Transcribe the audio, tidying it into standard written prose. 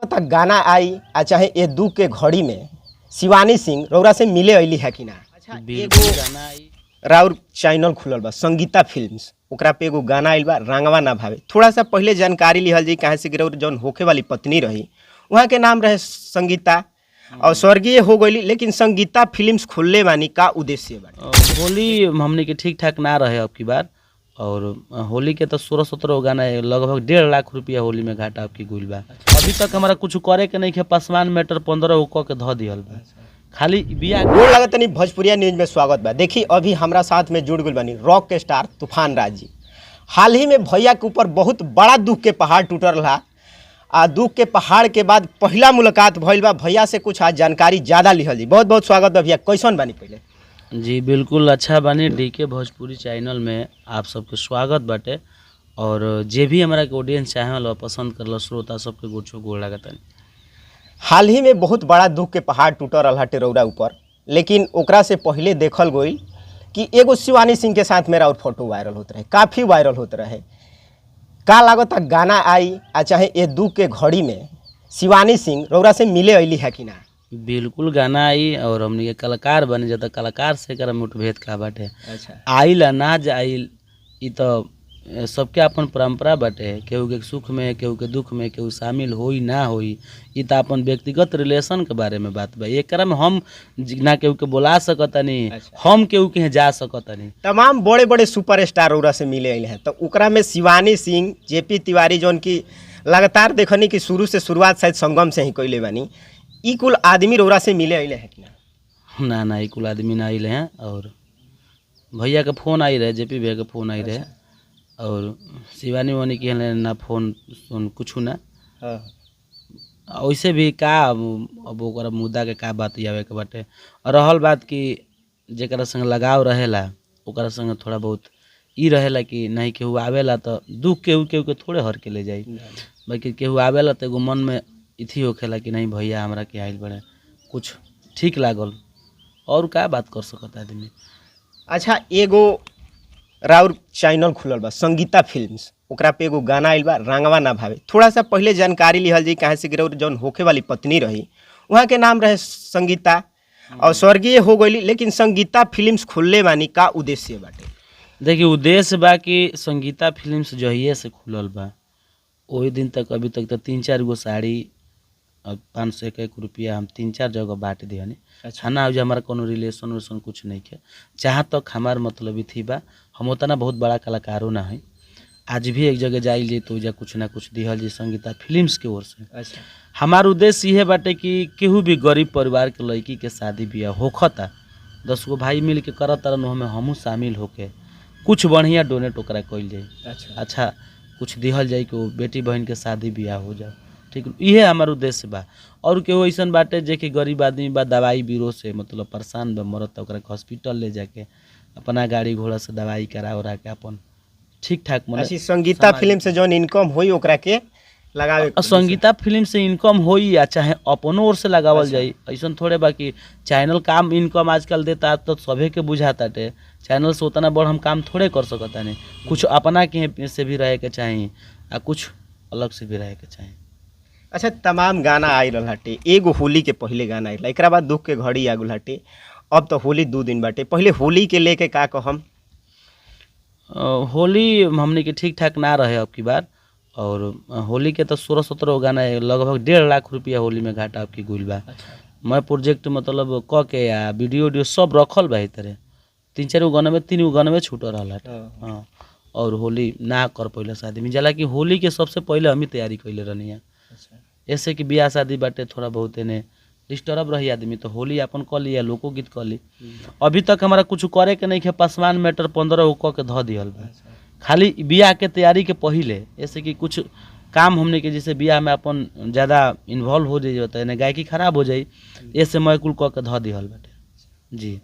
तक गाना आई आ चाहे ए दुख के घड़ी में शिवानी सिंह रउरा से मिले अइली है कि ना। अच्छा, बिल्कुल एगो गाना आई। राउर चैनल खुलल बा संगीता फिल्म्स, ओकरा पे एगो गाना आइल बा रंगवा ना भावे। थोड़ा सा पहले जानकारी लिहल जी काहे से कि रउर जौन होखे वाली पत्नी रही वहाँ के नाम रहे संगीता और स्वर्गीय हो गई, लेकिन संगीता फिल्म्स खोलले बानी का उद्देश्य बाटे? होली हमने के ठीक ठाक ना रहे अब की बार, और होली के तो 16-17 गाना है, लगभग 1.5 लाख रुपया होली में घाटा अब की गुल बा। अभी तक हमारा कुछ करे के नहीं है, पासवान मैटर 15 क के धऽ दिहल बा खाली बिया। गोड़ लागत तनी भोजपुरिया न्यूज में स्वागत बा। देखी अभी हमरा साथ में जुड़ गइल बानी रॉक के स्टार तूफान राज जी। हाल ही में भैया के ऊपर बहुत बड़ा दुख के पहाड़ टूटल रहा आ दुख के पहाड़ के बाद पहला मुलाकात भइल बा भैया से, कुछ आज जानकारी ज़्यादा लिहल जी। बहुत बहुत स्वागत बा भैया, कैसन बानी पहले? जी बिल्कुल अच्छा बानी। डी के भोजपुरी चैनल में आप सबके स्वागत बाटे, और जे भी हमारा के ऑडियंस चाहे पसंद करल श्रोता सबके गोछो गोड़ लागत। हाल ही में बहुत बड़ा दुख के पहाड़ टूटल रहा रौरा ऊपर, लेकिन ओकरा से पहले देखल गई कि एगो शिवानी सिंह के साथ मेरा और फोटो वायरल होते रहे, काफ़ी वायरल होते रहे। का लागत गाना आई आ चाहे ए दुख के घड़ी में शिवानी सिंह रौरा से मिले अइली है कि ना? बिल्कुल गाना आई, और हमनी के कलाकार बने जाता, कलाकार से एकरा मुठभेद का बाटे। अच्छा, आइल आ ना आइल ई तो सबके अपन परंपरा बाटे, केहू के सुख में केहू के दुख में केहू शामिल होई ना होई, ई तो अपन व्यक्तिगत रिलेशन के बारे में बात बा। एकरा में हम ना केहू के बोला सकतनी, हम केहू के जा सकतनी। तमाम बड़े बड़े सुपर स्टार रौरा से मिले आइल हैं, तो ओकरा में शिवानी सिंह, जेपी तिवारी जौन की लगातार देखनी कि शुरू से शुरुआत शायद संगम से ही कैले बानी, ई कुल आदमी रौरा से मिले आइले हैं कि ना? ना ना, ई कुल आदमी ना आइले हैं। और भैया के फोन आई रहे, जेपी भैया के फोन आई रहे, और शिवानी वानी के ना फोन सुन कुछ ना। वैसे भी का अब ओकरा मुद्दा के का बात आवे के बाटे। और रहल बात कि जेकरा संग लगाव रहेला ओकरा संग थोड़ा बहुत ई रहेला कि नहीं केहू आवेला तो दुख केहू केहू के थोड़े हर के ले जाई, बाकी केहू आवेला तो एगो मन में इथी होखेला कि नहीं भैया हमरा के आइल बड़े, कुछ ठीक लागल, और का बात कर सकत आदमी। अच्छा, एगो राउर चैनल खुलल बा संगीता फिल्म्स, ओकरा पे एगो गाना आइल बा रंगवा ना भावे। थोड़ा सा पहले जानकारी लिहल जी काहे से कि रउर जौन होखे वाली पत्नी रही वहाँ के नाम रहे संगीता और स्वर्गीय हो गई, लेकिन संगीता फिल्म्स खोलले बानी का उद्देश्य बाटे? देखिए उद्देश्य बा कि संगीता फिल्म्स जहिए से खुलल बा वही दिन तक अभी तक तो 3-4 गो साड़ी और 500 1 रुपया हम 3-4 जगह बांट दिहनी। अच्छा ना, हमारा कोनो रिलेशन उलेशन कुछ नहीं है, जहाँ तक हमार मतलब थी बा, हम उतना बहुत बड़ा कलाकारों ना है। आज भी एक जगह जाइल जाए तो जा कुछ ना कुछ दिहल जी संगीता फिल्म्स के ओर से। अच्छा, हमार उद्देश्य यह बाटे कि केहू भी गरीब परिवार के लड़की के शादी ब्याह होखता, 10 गो भाई मिल के करत तरन, हमें हमहूँ शामिल होके कुछ बढ़िया डोनेट ओकरा कइल जाए। अच्छा अच्छा, कुछ दिहल जाए कि वो बेटी बहन के शादी ब्याह हो जाए, ठीक, इहे हमार उद्देश्य बा। और केहू ऐसन बाटे जे कि गरीब आदमी बा, दवाई बीरो से मतलब परेशान बा, मरत, ओकरा के हॉस्पिटल ले जाके अपना गाड़ी घोड़ा से दवाई करा उरा के अपन ठीक ठाक मने। अच्छा, संगीता फिल्म से जौन इनकम होई ओकरा के लगावे? संगीता फिल्म से इनकम होई या चाहे अपनो ओर से लगावल जाई, ऐसन थोड़े बा कि चैनल काम इनकम आजकल देता तो सभे के बुझाताटे, चैनल से उतना बड़ हम काम थोड़े कर सकतानी, कुछ अपना के से भी रहे के चाही आ कुछ अलग से भी रहे के चाही। अच्छा, तमाम गाना आई रहल हटे, एगो होली के पहले गाना आई, एकरा बाद दुख के घड़ी आ गेल हटे, अब तो होली 2 दिन बाटे, पहले होली के लेके का कहम? होली हमने के ठीक ठाक ना रहे अब की बार, और होली के तो 16-17 गाना है, लगभग 1.5 लाख रुपया होली में घाटा अब की गुल बा। मैं प्रोजेक्ट मतलब क के या वीडियो उडियो सब रखल बा, तरह 3-4 गो गाना में 3 गो गाना में छूटल रहा है। हाँ, और होली ना कर पहले शादी में जाला कि होली के सबसे पहले हम ही तैयारी कैले रहनी है, ऐसे कि ब्याह शादी बाटे थोड़ा बहुत एने डिस्टर्ब रही आदमी, तो होली अपन क ली या लोकोगीत क ली। अभी तक हमारा कुछ करे के नहीं है, पासवान मैटर 15 क के धऽ दिहल बा खाली ब्याह के तैयारी के पहले, ऐसे कि कुछ काम हमने के जैसे ब्याह में अपन ज़्यादा इन्वॉल्व हो जाइए तो एने गायकी खराब हो जाई, ऐसे मैं कुल क के धऽ दिहल बाटे जी।